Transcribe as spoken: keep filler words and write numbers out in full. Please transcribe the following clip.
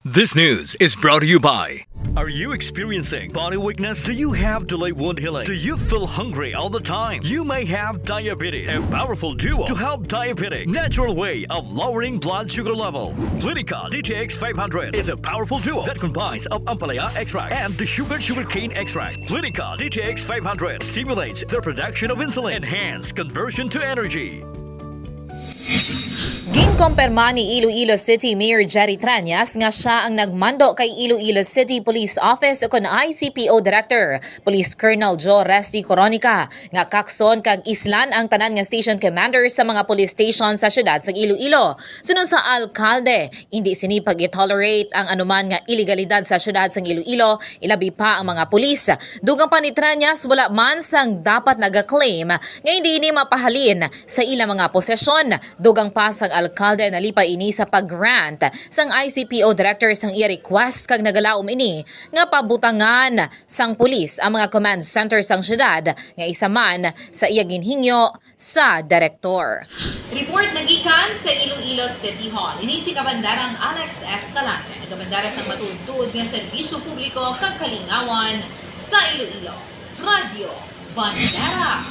This news is brought to you by. Are you experiencing body weakness? Do you have delayed wound healing? Do you feel hungry all the time? You may have diabetes. A powerful duo to help diabetic natural way of lowering blood sugar level. Clinica D T X five hundred is a powerful duo that combines of ampalaya extract and the sugar sugarcane extract. Clinica D T X five hundred stimulates the production of insulin, enhance conversion to energy. Ginkumpirma ni Iloilo City Mayor Jerry Treñas nga siya ang nagmando kay Iloilo City Police Office ukon I C P O Director, Police Colonel Joe Resty Coronica, nga kakson kag islan ang tanan nga station commander sa mga police station sa siyudad sa Iloilo. Suno sa alkalde, hindi sini pag-tolerate ang anuman nga ilegalidad sa siyudad sa Iloilo, ilabi pa ang mga pulis. Dugang pa ni Treñas, wala man sang dapat naga-claim nga hindi ini mapahalin sa ilang mga posesyon. Dugang pa sang alkalde, nalipay ini sa pag-grant sang I C P O director sang iya request kag nagalaom ini nga pabutangan sang pulis ang mga command center sang syudad nga isa man sa iya ginhingyo sa direktor. Report nagikan sa Iloilo City Hall. Ini si Kabandarang Alex Escalante, nagabandara sang matuod-tuod nga serbisyo publiko kag kalingawan sa Iloilo. Radyo Bandera.